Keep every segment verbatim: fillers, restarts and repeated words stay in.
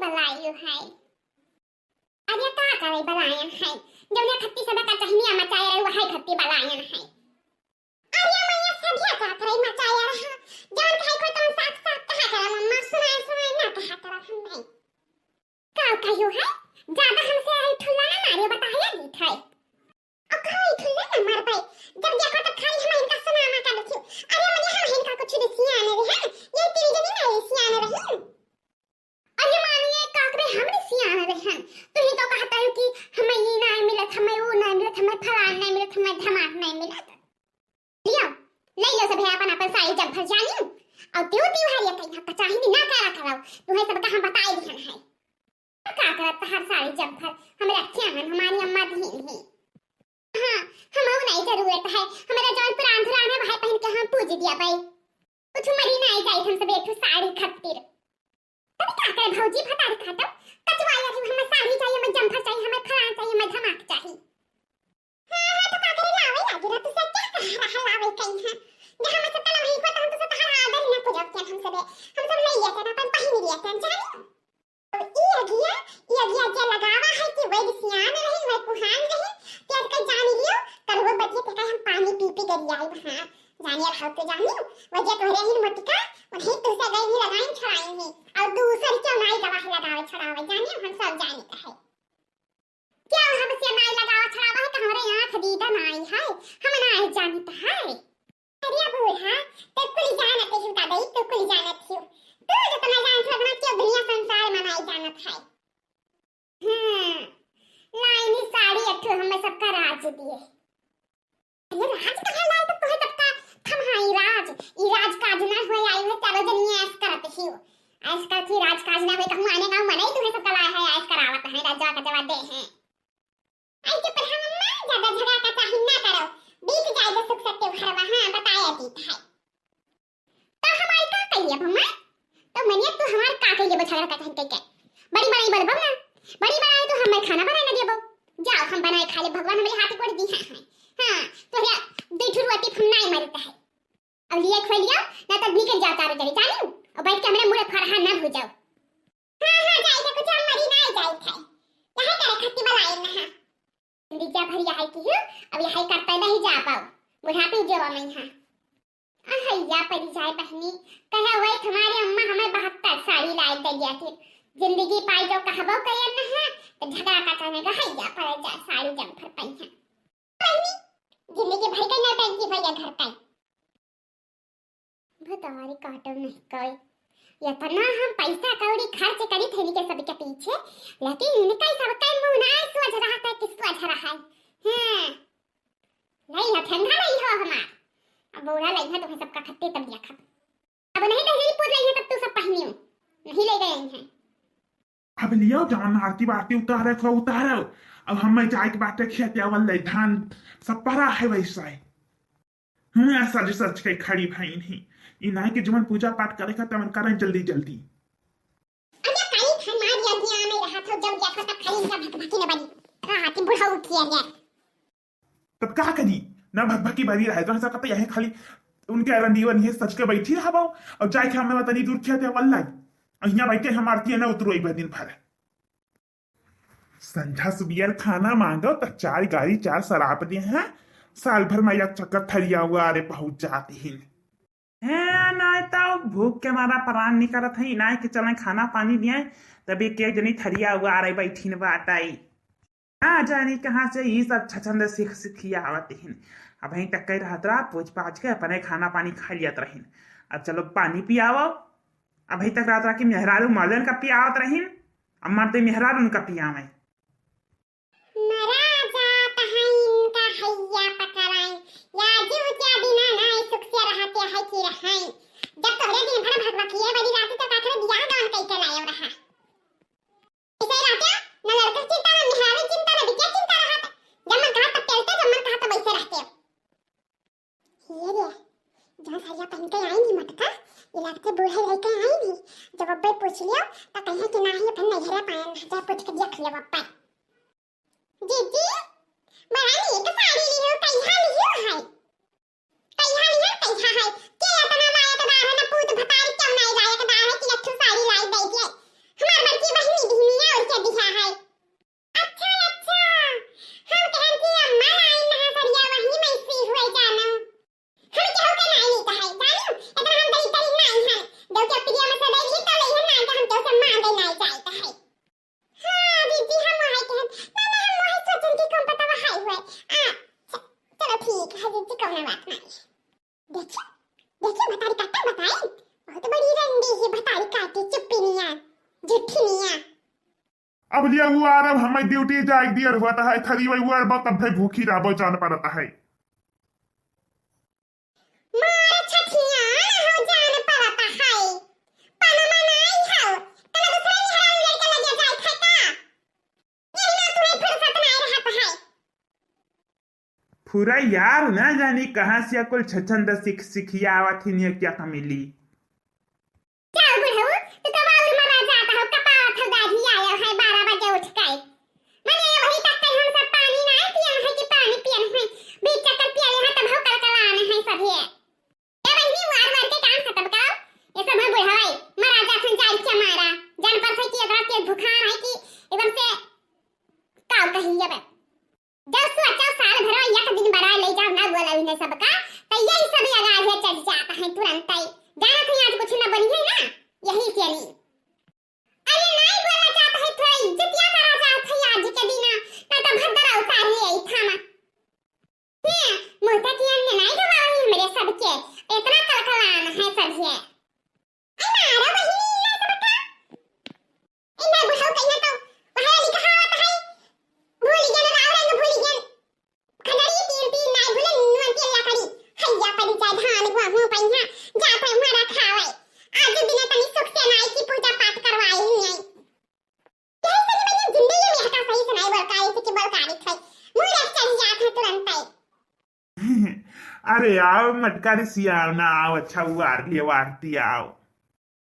बलायो है। अरे का करे बलायन है, जौने खत्ती सब का चहनिया मचाए रहे, वही खत्ती बलायन है। अरे मैया सभिया का करे मचाए रहा, जौन खाई को तौन साफ साफ कहा करा मम्मा, सुनाए सुनाए ना कहा करा हम नहीं। का कहियो है, ज्यादा हमसे आई ठुल्ला ना मारियो, बताया जीत है। अब का आई ठुल्ला ना मार पाए, जब देखो तब खाली हम इनका सुनाना कर देती। अरे मैया हम इनका कुछ नहीं सियाने रहे हैं, ये तीन जनी नहीं सियाने रही। अरे मानिए, काकरे हमरे सियान रहन। तुही तो कहत हो कि हमें ई नाहीं मिलत, हमें ऊ नाहीं मिलत, हमें फलान नाहीं मिलत, हमें धमाक नाहीं मिलत। लियो, ले लो सभे अपन अपन साड़ी जम्फर जानियो। और त्यो त्योहार या कहीं का चाही भी ना करा करो, तुम्हें सबका हम बताए दिहन है। का करत तहार साड़ी जम्फर, हम रखे हन, हमारी अम्मा दिहिन ही। हाँ, हमहू नाहीं जरूरत है, हमारा जौन पुरान धुरान है, वही पहन के हम पूज दिया भाई। कुछ मरी नाहीं जाई हमसे बेठू साड़ी खातिर। तब का करे भौजी भतार खाटब, कचवा यार हमें साड़ी चाहिए, हमें जम्फर चाहिए, हमें फलान चाहिए, हमें धमाक चाहिए। हाँ, हाँ, तो का करे लावे लागे रहा, तू सब क्या कह रहा लावे कहीं है? जहाँ मैं सब तला वहीं को, तो हम तो सब तहार आदर ही ना पूजा किया हम सबे। हम सब ले लिया था, अपन पहन लिया था, जानी? अब ई अगिया, ई अगिया जे लगावा है कि वही सियान रही, वही कुहान रही, ते आज कल जानी लियो, कल वो बतिया ते कहे हम पानी पी पी गरियाई वहाँ। जानिए रहो तो जानियो, वजह तोहरे ही मोटका, उन्हीं तुझसे गई भी लगाई छड़ाई है, और दूसर क्यों नाई गवाही लगावे छड़ावे, जानियो हम सब जानी का है। क्या हमसे नाई लगावा छड़ावा है, तो हमरे आँख दीदा नाई है, हम नाई जानत है। अरे बूढ़ा, तो कुल जानत ही दादा, तो कुल जानत ही। तू जितना जानत हो, उतना क्यों दुनिया संसार में नाई जानत है। हाँ, लाइनी साड़ी अठो हमें सबका राज दिए। अरे राज कहाँ लाए तो तोहे सबका थम्हाई राज। ई राज काज ना होए आई है, चारों जन ये ऐश करत ही हो। ऐश करत ही राज काज ना होए, कहूँ आने गाँव मनाई तुम्हें सबका लाए है, ऐश करावत है, राजा का जवाब दे हैं। आई चुप रहा मम्मा, ज्यादा झगड़ा का चाही ना करो। बीत जाए जो सुख से त्योहार वहाँ बताया जीत है। तो हमारी का कहिए मम्मा? तो मनिया तू हमार का कहिए बो झगड़ा का चाही कह के? बड़ी बनाई बोल बम ना। बड़ी बनाई तो हमें खाना बनाए ना दिए बो। जाओ हम बनाए खा ले भगवान हमारे हाथ गोड़ दी है। हाँ, तो या दो ठुर रोटी हम नाई मरता है। अब लिया खा लिया, ना तो निकल जाओ चारों जने जानियो। और बैठ के हमारे मुँह फरहा ना हो जाओ। हाँ, हाँ, जाए के कुछ हम मरी ना जाए थे। यही करे खत्ती बलाए ना हाँ। जिंदगी भर यही की हूँ, अब यही करते नहीं जा पाओ। बुढ़ापे जो मैं हाँ। अहैया परी जाए बहनी, कहे वही तुम्हारे अम्मा हमें बहत्तर साड़ी लाई दे गया थी। जिंदगी पाई जो कहबो करिए न है, तो झगड़ा का कहने का हैया परे जाए साड़ी जम्फर पई है। बहनी, जिंदगी भर के नौटंकी भैया घर का। भतारी काटो नहीं कोई। इतना हम पैसा कौड़ी खर्च करी थे इनके सबके पीछे, लेकिन इनका ही सबका मुंह ना सोच रहा था कि सोच रहा है। हाँ। नहीं है, ठंडा नहीं हो हमार। अब बूढ़ा लइहा तो सबका खत्ते तब लिया खब। अब नहीं दहेज पूत लइहा तब तू सब पहनियो। नहीं ले गए हैं। अब लियो जवन आरती बारती उतारे को उतारो। अब हमें जाए के बाटे खेत आवल ले धान सब परा है वैसा है। हम्म, सज सज के खड़ी भईन ही। ई नाई के जवन पूजा पाठ करे का तवन करें जल्दी जल्दी। अरे काई थान मार दिया दिया में रहा था जब देखा तब खाली इनका भकभकी न बनी। रहा थी बुढ़ा उठी है यार। तब का करी? ना भकभकी बनी रहे, तो ऐसा कहते यही खाली उनके रंडी वनी है सच के बैठी रहबो, और जाए के हमें वतनी दूर खेते वल्लाई। अहिया बैठे हम आरती न उतरो एक दिन भर। संझा सुबियर खाना मांगो, त चार गारी चार सराप दे हैं। साल भर में एक चक्कर थरिया हुआ अरे पहुंच जाते हैं। हैं, नाय तो भूख के मारा परान निकलत है, नाय के चलें खाना पानी लियाएं, तब एक एक जनी थरिया हुआ अरे बैठीन बाटाई। ना जानी कहाँ से ई सब छछंद सीख सीखिया आवत हिन। अबहीं तक कई रहत रहा, पूछ पाछ के अपने खाना पानी खा लियत रहिन। अब चलो पानी पियावो। अबहीं तक रहत रहा कि मेहरारू मर्दन का पियावत रहिन, अब मर्दे मेहरारून का पियावे। मरा जात है इनका हैया पकड़ाई, या जीव क्या बिना नाय सुख से रहते है कि रहाई। जब तोहरे दिन भर भगवतिये बड़ी राती तो काकरे बियाह गवन कई के लायो रहा। ऐसे रहते हो, न लड़का चिंता, न मेहरारू चिंता, न बिटिया चिंता रहत। जब मन कहा तब चलते, जब मन कहा तब ऐसे रहते हो। ये रे, जहाँ साड़िया पहन के आई नहीं मटका, ये लगते बूढ़े लेके आई नहीं। जब अब्बे पूछ लियो, तो कहे कि नाही, अपन नैहरे पायन, जा पूछ के देख लियो अब्बे। जीजी, महारानी एक साड़ी लियो, कहिया लियो है? कहिया लियो, कहिया है? के इतना लायकदार है ना, पूत भतारी क्यों नहीं लायकदार है कि अच्छी साड़ी लाई दे दिए? हमार बड़की बहनी काटी चुप्पी निया, झूठी निया। अब लिया हुआ आराम, हमें ड्यूटी जाए दियर हुआ है, थरी वही हुआ बा, तब भूखी रहबो जान पड़ता है। मार छठिया ना हो जान पड़ता है, पनमा नहीं हो, तने दूसरे मेहरारू लड़के लगे जाए थे का? यही ना तुम्हें फुर्सत नहीं रहता है। फुरा यार ना जानी कहाँ से कुल छछंद सीख सिखिया आवत ही निया क्या कमिली। जाओ बुढ़ऊ, तू तो बाउर मरा जाता हो, कपावत हो दाढ़ी आया है बारह बजे उठ के। मने वही तक कहीं हम सब पानी ना पियन है कि पानी पियन है, बीच चक्कर पियले है तब हो कलकलान है सभी। ए बहिनी, वार वार के काम खत्म करो। ये सब है बुढ़ाई, मरा जात हैं जाई के मारा। जान पर से कि एकरा के भुखान है कि एकदम से काव कही अब। जब सोचा साल भर एक दिन बड़ा ले जाओ ना बोला इन्हें सबका, तो यही सब लगा है चढ़ जाता है तुरंत ही। जानत है आज कुछ ना बनी है ना, यही के लिए। अरे नहीं बोला जाता है, थोड़ा इज्जतिया करा जाता है आज के दिन, ना तो भद्दर उतार ले आई थामा। हैं, मुँह तक ये अन्य नहीं गवाई हमरे सबके, इतना कलकलान है सब ये। अरे मारो बहिनी, इन्हें सबका। इन्हें बुढ़ऊ कहिए तो, पढ़े लिखा होता है, भूल गए ना, राव रंग भूल गए। खजड़ी तीन तीन नहीं भूले, नून तेल लकड़ी। हैया पड़ी चाहे धान, गेहूं, पैहा, जात है हमारा खावे। आज दिन तनी सुख से नाई की पूजा पाठ करवाई नहीं। यही से कि मैं जिंदगी में हटा सही से नहीं बोल पाई थी कि बोल पाई थी। मुंह देख चली जात है तुरंत ही। अरे आओ मटकारी सियाओ ना आओ, अच्छा उबार लिए वारती आओ।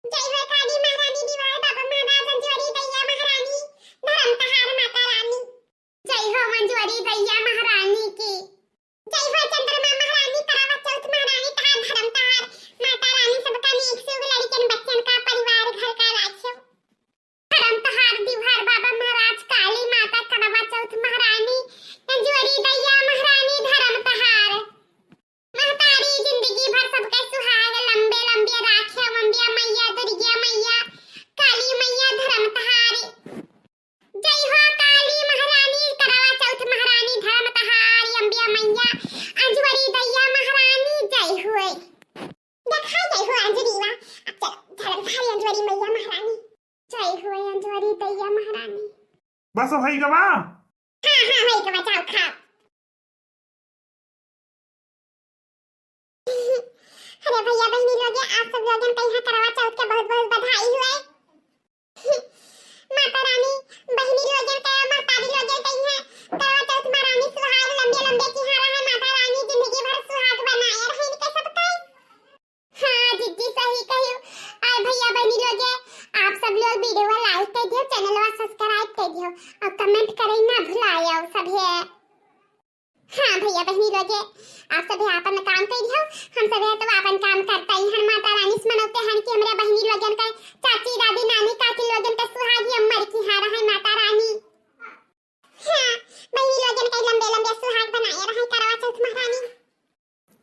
जय हो काली महारानी, दीवार बाबा महाराज, अंजोरी दैया महारानी, धर्म तहार माता रानी। जय हो अंजोरी दैया महारानी की। जय हो चंद्रमा महारानी, करवा चौथ महारानी, तहार धर्म तहार माता रानी, सबका नीक सुख लड़कन बच्चन का परिवार घर का राखियो। धर्म तहार दीवार बाबा महाराज, काली माता करवा चौथ महारानी, अंजोरी दैया महारानी, धर्म तहार। महतारी जिंदगी भर सबके सुहाग, लंबे लंबे राखे, अम्बिया मैया, दुर्गिया मैया, काली मैया, धर्म तहारी। जय हो काली महारानी, करवा चौथ महारानी, धर्म तहारी, अम्बिया मैया, अंजोरी दैया महारानी, जय हो। देखा जय हो अंजोरी वा, अब चल, धर्म तहारी अंजोरी मैया महारानी। जय हो अंजोरी दैया महारानी। बस होई गवा? हाँ, हाँ, होई गवा, जाओ खाओ। अरे भैया बहिनी लोगे, आप सब लोगन के यहाँ करवा चौथ के बहुत बहुत बधाई हुए। माता रानी बहिनी लोगन के, महतारी लोगन के यहाँ करवा चौथ महारानी सुहाग लंबे लंबे की हाँ रहे, माता रानी जिंदगी भर सुहाग बनाए रहे इनके सबके। हाँ जिज्जी सही कहियो। और भैया बहिनी लोगे, आप सब लोग video वा like कर दियो, channel वा subscribe कर दियो और comment करे ना भुलायो सभे। हाँ भैया बहिनी लोगे, आप सभे आपन काम कर दियो, हम सभे तो आपन काम करता ही हन। माता रानी से मनौते हन कि हमरे बहिनी लोगन का, चाची दादी नानी काकी लोगन का सुहागी अमर की हाँ रहे माता रानी। हाँ बहिनी लोगन का लंबे लंबे सुहाग बनाए रहे करवा चौथ महारानी।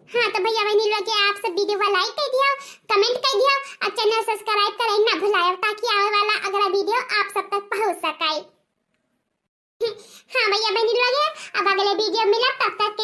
हाँ तो भैया बहिनी लोगे, आप सब video वा like कर दियो, comment कर दियो और channel subscribe करे ना भुलायो, ताकि आवे वाला अगला video आप सब तक पहुँच सके। हाँ भैया बहिनी लोगे, अब अगले video मिलब, तब तक